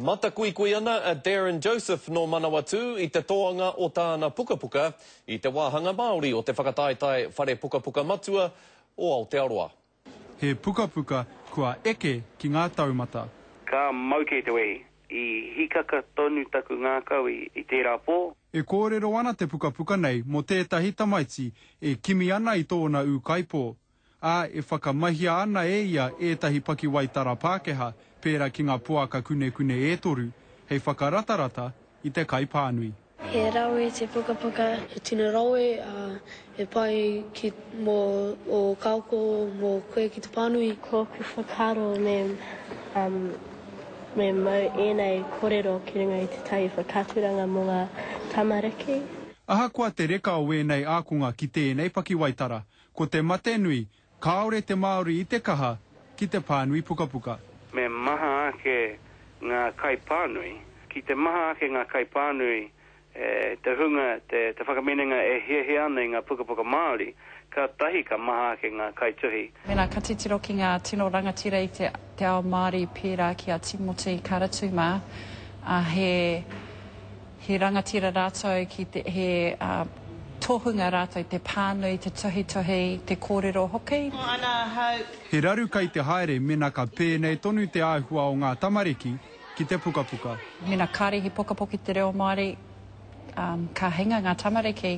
Matakuikui ana a Darryn Joseph nō Manawatū i te toanga o tāna pukapuka i te wāhanga Māori o te whakataetae Whare Pukapuka Matua o Aotearoa. He pukapuka kua eke ki ngā taumata. Ka mau kē te wehi. I hikaka tonu taku ngākau i tērā pō. E kōrero ana te pukapuka nei mō tētahi tamaiti e kimi ana i tōna ūkaipō. ā, e whakamahia ana e ia ētahi pakiwaitara Pākehā, pērā ki ngā poaka kunekune e toru, hei whakaratarata i te kaipānui. He rawe te pukapuka. He tino rawe, ā, he pai ki, mō ō kaoko, mō koe ki te pānui. Ko ōku whakaaro me, um, me mau ēnei korero ki runga i tētahi whakaaturanga mō ngā tamariki. Ahakoa te reka o ēnei ākonga ki tēnei pakiwaitara, Ko te mate nui, kāore te Māori i te kaha ki te pānui pukapuka. Me maha ake ngā kaipānui. Ki te maha ake ngā kaipānui, te hunga, te whakaminenga e hiahia ana i ngā pukapuka Māori, kātahi ka maha ake ngā kaituhi. Mēnā ka titiro ki ngā tino rangatira i te te ao Māori pērā ki a Timoti Karatu mā, ā, he. He rangatira rātou ki te, he tohunga rātou te pānui, te tuhituhi, te kōrero hoki. He raru kai te haere mena ka pēnei tonu te āhua o ngā tamariki ki te pukapuka. Mena kāre he pukapuka i te reo Māori, ka hinga ngā tamariki.